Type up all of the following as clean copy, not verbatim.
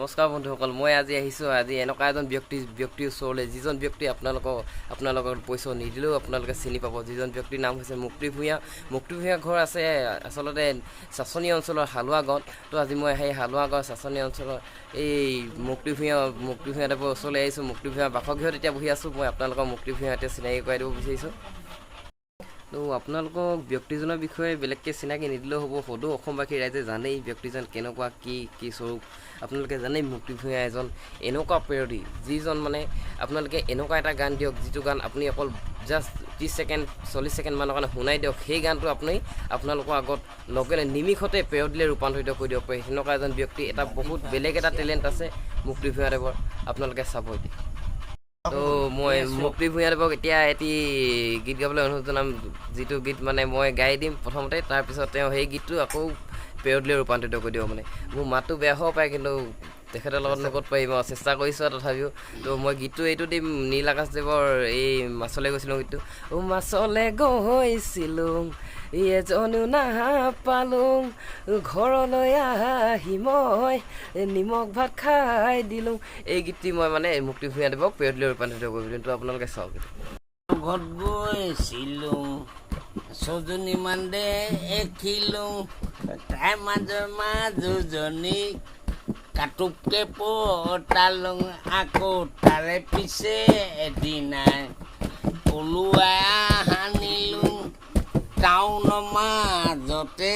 নমস্কাৰ বন্ধুসকল, মই আজি আহিছোঁ আজি এনেকুৱা এজন ব্যক্তিৰ ওচৰলৈ, যিজন ব্যক্তি আপোনালোকক পইচা নিদিলেও আপোনালোকে চিনি পাব। যিজন ব্যক্তিৰ নাম হৈছে মুক্তি ভূঞা। মুক্তি ভূঞা ঘৰ আছে আচলতে চাচনী অঞ্চলৰ হালোৱা গাঁৱত। তো আজি মই সেই হালোৱা গাঁৱৰ চাচনী অঞ্চলৰ এই মুক্তি ভূঞাদেৱৰ ওচৰলৈ আহিছোঁ। মুক্তি ভূঞা বাসগৃহত এতিয়া বহি আছোঁ। মই আপোনালোকক মুক্তি ভূঞা এতিয়া চিনাকি কৰাই দিব বিচাৰিছোঁ। তো আপোনালোকক ব্যক্তিজনৰ বিষয়ে বেলেগকৈ চিনাকি নিদিলেও হ'ব, সদৌ অসমবাসী ৰাইজে জানেই ব্যক্তিজন কেনেকুৱা, কি কি স্বৰূপ আপোনালোকে জানেই। মুক্তি ভূঞা এজন এনেকুৱা পেৰডি, যিজন মানে আপোনালোকে এনেকুৱা এটা গান দিয়ক যিটো গান আপুনি অকল জাষ্ট 30 ছেকেণ্ড 40 ছেকেণ্ডমানৰ কাৰণে শুনাই দিয়ক, সেই গানটো আপুনি আপোনালোকৰ আগত লগে লগে নিমিষতে পেৰডিলে ৰূপান্তৰিত কৰি দিব পাৰে। সেনেকুৱা এজন ব্যক্তি, এটা বহুত বেলেগ এটা টেলেণ্ট আছে মুক্তি ভূঞাদেৱৰ, আপোনালোকে চাব এতিয়া। তো মই মুক্তি ভূঞাদেৱক এতিয়া এটি গীত গাবলৈ অনুৰোধ জনাম, যিটো গীত মানে মই গাই দিম প্ৰথমতে, তাৰপিছত তেওঁ সেই গীতটো আকৌ পেৰডিলৈ ৰূপান্তৰিত কৰি দিব। মানে মোৰ মাতটো বেয়া হ'ব পাৰে, কিন্তু তেখেতৰ লগত ক'ত পাৰিম আৰু, চেষ্টা কৰিছোঁ তথাপিও। তো মই গীতটো এইটো দিম, নীল আকাশদেৱৰ এই মাছলৈ গৈছিলোঁ গীতটো। অ' মাছলৈ গৈছিলোঁ, এজনো নাপালোঁ, ঘৰলৈ আহি মই নিমখ ভাত খাই দিলোঁ। এই গীতটি মই মানে মুক্তি ভূঞাদেৱক পেৰডিলৈ ৰূপান্তৰিত কৰি দিম। তো আপোনালোকে চাওক। ঘৰত গৈছিলোঁ, ছজনীমান দেখিলোঁ, তাইৰ মাজৰ মাজুজনী কাটোকে পতালোঁ। আকৌ তাৰে পিছে এদিনাই পলুৱাই আনিলোঁ, টাউনৰ মাজতে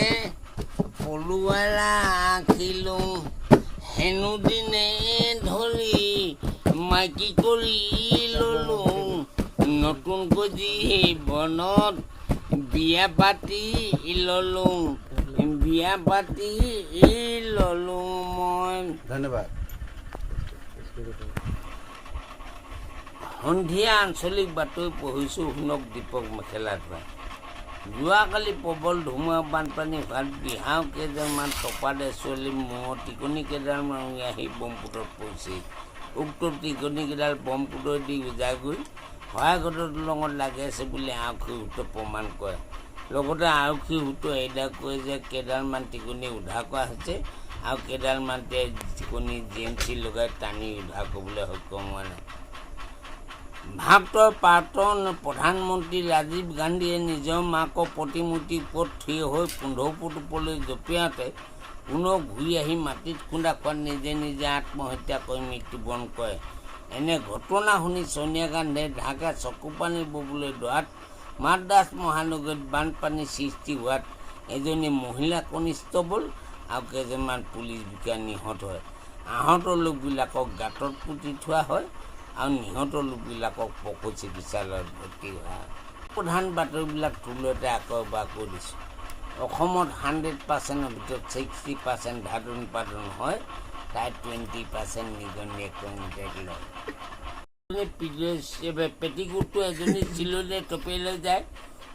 পলুৱাই ৰাখিলোঁ। হেনো দিনে ধৰি মাইকী কৰি ললোঁ, নতুনকৈ জীৱনত বিয়া পাতি ললোঁ, বিয়া পাতি ললোঁ মই। ধন্যবাদ। সন্ধিয়া আঞ্চলিক বাতৰি পঢ়িছোঁ, শুনক দীপক মেখেলা ধোৱা। যোৱাকালি প্ৰবল ধুমুহা বানপানী হোৱাত বিহাও কেইজনমান টপাদে ছোৱালী মূৰৰ টিকনি কেইডালমান আহি ব্ৰহ্মপুত্ৰত পৰিছিল। উক্ত টিকনিকেইডাল ব্ৰহ্মপুত্ৰই দি উজাই গৈ শৰাইঘাটৰ দলঙত লাগি আছে বুলি আৰক্ষী সূত্ৰই প্ৰমাণ কৰে। লগতে আৰক্ষী সূত্ৰই এইদৰে কয় যে কেইডালমান টিকনি উদ্ধাৰ কৰা হৈছে আৰু কেইডালমান টিকনি জি এম চি লগাই টানি উদ্ধাৰ কৰিবলৈ সক্ষম হোৱা নাই। ভাৰতৰ প্ৰাক্তন প্ৰধানমন্ত্ৰী ৰাজীৱ গান্ধীয়ে নিজৰ মাকৰ প্ৰতিমূৰ্তিৰ ওপৰত থিয় হৈ 15 ফুট ওপৰলৈ জঁপিয়াওঁতে পুনৰ ঘূৰি আহি মাটিত খুন্দা খোৱাত নিজে নিজে আত্মহত্যা কৰি মৃত্যুবৰণ কৰে। এনে ঘটনা শুনি ছোনিয়া গান্ধীয়ে ঢাকা চকুপানী ববলৈ ধৰাত মাদ্ৰাছ মহানগৰীত বানপানীৰ সৃষ্টি হোৱাত এজনী মহিলা কনিষ্টবল আৰু কেইজনমান পুলিচ বিষয়া নিহত হয়। আহত লোকবিলাকক গাঁতত পুতি থোৱা হয় আৰু নিহত লোকবিলাকক পশু চিকিৎসালয়ত ভৰ্তি হোৱা হয়। প্ৰধান বাতৰিবিলাক থুলতে আকৌ এবাৰ কৈ দিছোঁ। অসমত 100%ৰ ভিতৰত 60% ধান উৎপাদন হয়, তাত 20% নিগনিয়ে কণ্ট্ৰেক্ট লয়। পেটিকোটটো এজনী চিলনীয়ে টপিয়াই লৈ যায়।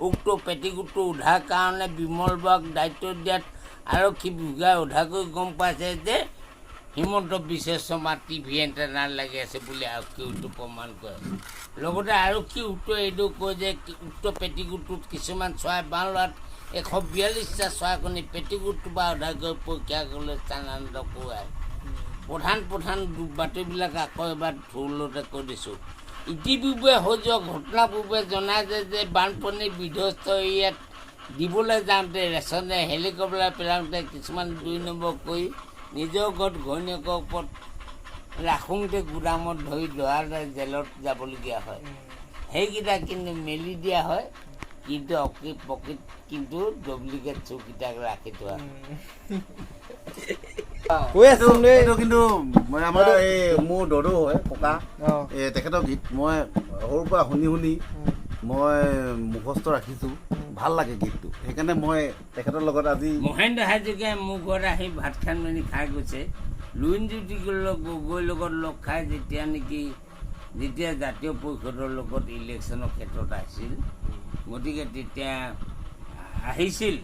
উক্ত পেটিকোটটো উদ্ধাৰ কাৰণে বিমল বৰাক দায়িত্ব দিয়াত আৰক্ষী বিষয়াই উদ্ধাৰ কৰি গম পাইছে যে হিমন্ত বিশ্ব শৰ্মা টিভি এণ্টেনা লাগি আছে বুলি আৰক্ষী সূত্ৰই প্ৰমাণ কৰে। লগতে আৰক্ষী সূত্ৰই এইটো কয় যে উক্ত পেটিকোটটোত কিছুমান চৰাই বাঁহ লোৱাত 142টা চৰাইকণী পেটিকোটটোৰ পৰা উদ্ধাৰ কৰি পৰীক্ষা কৰিবলৈ স্থানান্তৰ কৰোৱায়। প্ৰধান প্ৰধান বাতৰিবিলাক আকৌ এবাৰ থুলতে কৈ দিছোঁ। ইতিপূৰ্বে হৈ যোৱা ঘটনা পূৰ্বে জনাইছে যে বানপানী বিধ্বস্ত এৰিয়াত দিবলৈ যাওঁতে ৰেচনে হেলিকপ্টাৰ পেলাওঁতে কিছুমান 2 নম্বৰ কৰি নিজৰ ঘৰত ঘৈণীয়েকৰ ওপৰত ৰাখোঁতে গুদামত ধৰি ধৰা জেলত যাবলগীয়া হয়। সেইকেইটা কিন্তু মেলি দিয়া হয়, কিন্তু প্ৰকৃত কিন্তু ডুপ্লিকেট চকীটাক ৰাখি থোৱা। কৈ আছো। এইটো কিন্তু মই আমাৰ এই মোৰ দদৌ হয়, ককা, এই তেখেতৰ গীত মই সৰুৰ পৰা শুনি শুনি মই মুখস্থ ৰাখিছোঁ। ভাল লাগে গীতটো, সেইকাৰণে মই তেখেতৰ লগত আজি। মহেন্দ্ৰ হাজৰিকাই মোৰ ঘৰত আহি ভাত খান মেলি খাই গৈছে। লুৰিণজ্যোতি গগৈৰ লগত লগ খাই যেতিয়া নেকি যেতিয়া জাতীয় পৰিষদৰ লগত ইলেকশ্যনৰ ক্ষেত্ৰত আহিছিল, গতিকে তেতিয়া আহিছিল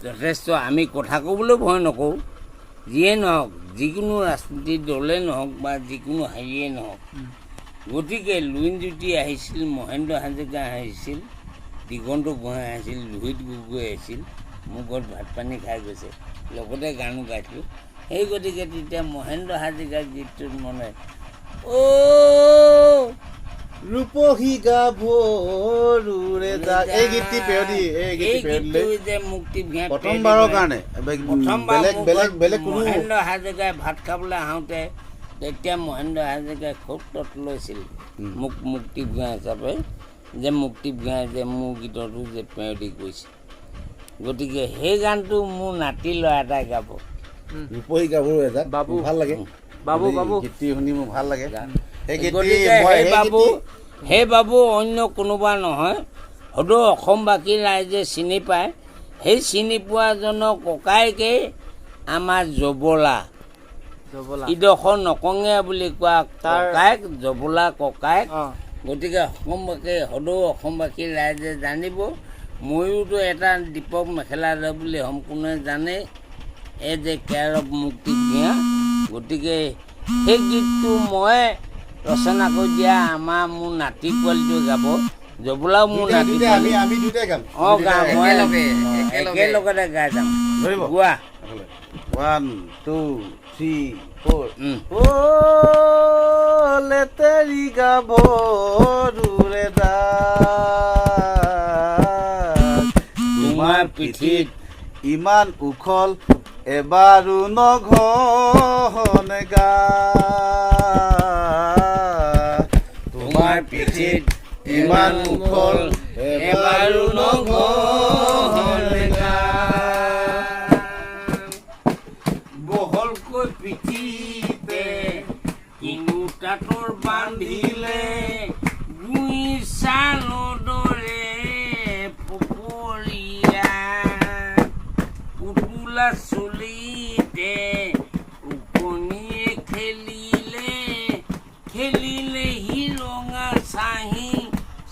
যথেষ্ট। আমি কথা ক'বলৈ ভয় নকৰোঁ, যিয়ে নহওক, যিকোনো ৰাজনীতিক দলেই নহওক বা যিকোনো হেৰিয়ে নহওক। গতিকে লুৰিণজ্যোতি আহিছিল, মহেন্দ্ৰ হাজৰিকা আহিছিল, দিগন্ত গোহাঁই আহিছিল, লোহিত গগৈ আহিছিল, মোৰ ঘৰত ভাত পানী খাই গৈছে, লগতে গানো গাইছিলোঁ। সেই গতিকে তেতিয়া মহেন্দ্ৰ হাজৰিকাৰ গীতটোত মনে অ' ৰূপহী গাভৰুৰে জাক, এই গীতটি পেৰডি, এই এই গীতটি পেৰডিলে গীতটো যে মুক্তি ভূঞা প্ৰথমবাৰৰ কাৰণে প্ৰথমবাৰ বেলেগ মোৰ বেলেগ ঘৰত বেলেগ কোনো মহেন্দ্ৰ হাজৰিকাই ভাত খাবলৈ আহোঁতে তেতিয়া মহেন্দ্ৰ হাজৰিকাই খুব তত লৈছিল মোক মুক্তি ভূঞা হিচাপে, যে মুক্তি ভূঞাই যে মোৰ গীতটো যে পেৰডি কৰিছে। গতিকে সেই গানটো মোৰ নাতি ল'ৰা এটাই গাব। ৰূপহী গাভৰু এজাক বাবু। ভাল লাগে। বাবু, এই বাবু। গীতটি শুনি মোৰ ভাল লাগে। সেই গীতটি গতিকে মই সেই সেই বাবু, গীতটি সেই বাবু অন্য কোনোবা নহয়, সদৌ অসমবাসী ৰাইজে চিনি পায়। সেই চিনি পোৱাজনৰ ককায়েকেই আমাৰ জবলা, জবলা, ইডোখৰ নকঙীয়া বুলি কোৱা ককায়েক, জবলা ককায়েক। গতিকে অসমবাসী, সদৌ অসমবাসী ৰাইজে জানিব। ময়োতো এটা দীপক মেখেলা বুলি সম্পূৰ্ণ জানে, এই যে কেয়াৰ অফ মুক্তি ভূঞা। গতিকে সেই গীতটো মই ৰচনা কৰি দিয়া আমাৰ মোৰ নাতি পোৱালিটোৱে গাব। জবলাও মোৰ দুইটাই নাতি দুইটাই আমি পোৱালি। আমি দুইটাই গাম। অঁ, গাম মই। একেলগে, একেলগে। একেলগতে গাই যাম। ধৰিব। গোৱা। 1, 2, 3, 4। উম। অ লেতেৰি গাভৰুৰে জাক, তোমাৰ পিঠিত ইমান উখল এবাৰো নঘনে গা, তোমাৰ পিঠিত ইমান উখল এবাৰো নঘনে গা। বহলকৈ পিঠিতে তিনিওটাতৰ বান্ধিলে, জুই চালৰ দৰে ফপৰীয়া, পুতলা চুলিতে ওকণিয়ে খেলিলে, খেলিলে হিৰঙা চাহি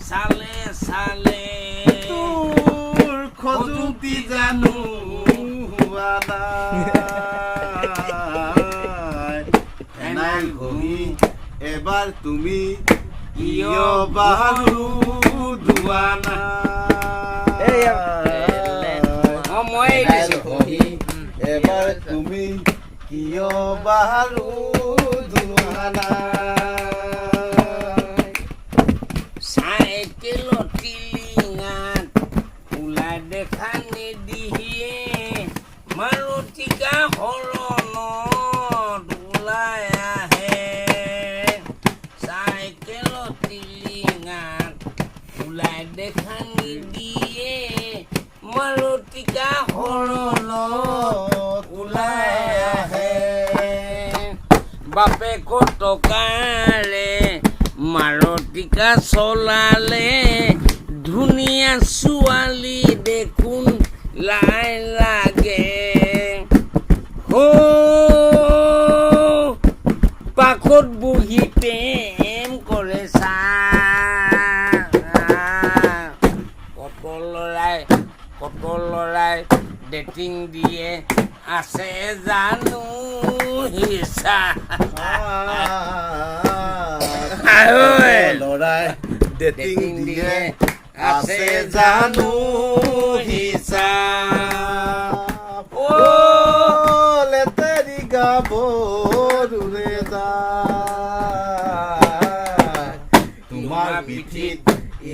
চালে চালে। তোৰ খজুতি জানো হোৱা নাই, ফেনাইল ঘঁহি এবাৰ তুমি কিয় বাৰু ধোৱা নাই? অ, মই ফেনাইল দিছো। ঘঁহি এবাৰ তুমি কিয় বাৰু ধোৱা নাই? চাইকেলত টিলিঙাত ওলাই দেখা নিদিয়ে, মাৰুতিকা হৰণত ওলাই আহে। চাইকেলত টিলিঙাত ওলাই দেখা নিদিয়ে, মাৰুতিকা হৰণত ওলাই আহে। বাপেকৰ টকাৰে মাৰুতিকা চলালে, ধুনীয়া ছোৱালী দেখোন লাই লাগে। হো পাকত বহি প্ৰেম কৰে চা, কত লৰাই, কত লৰাই ডেটিং দিয়ে, আছে জানো হিচা? লৰাই ডেটিং দিয়ে, আছে জানো হিচা? অ লেতেৰি গাভৰুৰে জাক, তোমাৰ পিঠিত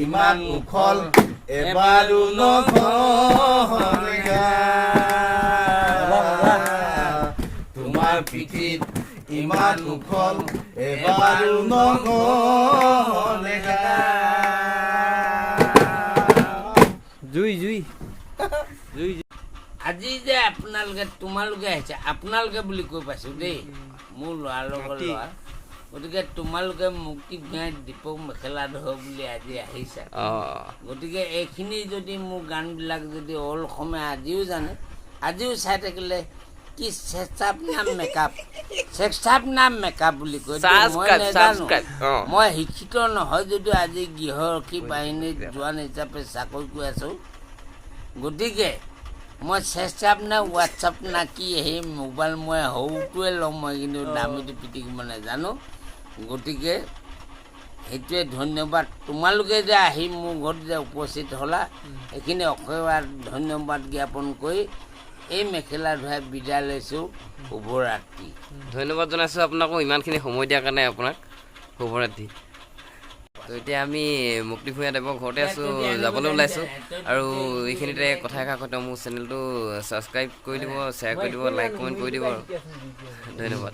ইমান উখল এবাৰো নঘনে গা, তোমাৰ পিঠিত ইমান উখল এবাৰো নঘনে গা। জুই জুই জুই। আজি যে আপোনালোকে, তোমালোকে আহিছে, আপোনালোকে বুলি কৈ পাইছোঁ দেই, মোৰ ল'ৰাৰ লগত ল'ৰা, গতিকে তোমালোকে মুক্তি ভূঞাই দীপক মেখেলা ধৰ বুলি আজি আহিছা। গতিকে এইখিনি যদি মোৰ গানবিলাক যদি অল অসমে আজিও জানে, আজিও চাই থাকিলে কি চেচাপ নাম মেকআপ, চেচাপ নাম মেকআপ বুলি কয় দেই, মই Subscribe, নাজানো। Subscribe, অ। মই শিক্ষিত নহয় যদিও আজি গৃহৰক্ষী বাহিনীত জোৱান হিচাপে চাকৰি কৰি আছোঁ। গতিকে মই চেচাপ না হোৱাটছআপ না কি সেই মোবাইল মই সৰুটোৱে ল'ম, মই কিন্তু দামীটো পিটিকিব নাজানো। গতিকে সেইটোৱে ধন্যবাদ, তোমালোকে যে আহি মোৰ ঘৰত যে উপস্থিত হ'লা, সেইখিনি অশেষ ধন্যবাদ জ্ঞাপন কৰি এই মেখেলা ধোৱাই বিদায় লৈছোঁ। শুভৰাত্ৰি। ধন্যবাদ জনাইছোঁ আপোনাকো ইমানখিনি সময় দিয়াৰ কাৰণে আপোনাক। শুভৰাত্ৰি। তো এতিয়া আমি মুক্তি ভূঞা দেৱৰ ঘৰতে আছোঁ, যাবলৈ ওলাইছোঁ। আৰু এইখিনিতে কথা এষাৰ কৈ মোৰ চেনেলটো ছাবস্ক্ৰাইব কৰি দিব, শ্বেয়াৰ কৰি দিব, লাইক কমেণ্ট কৰি দিব। আৰু ধন্যবাদ।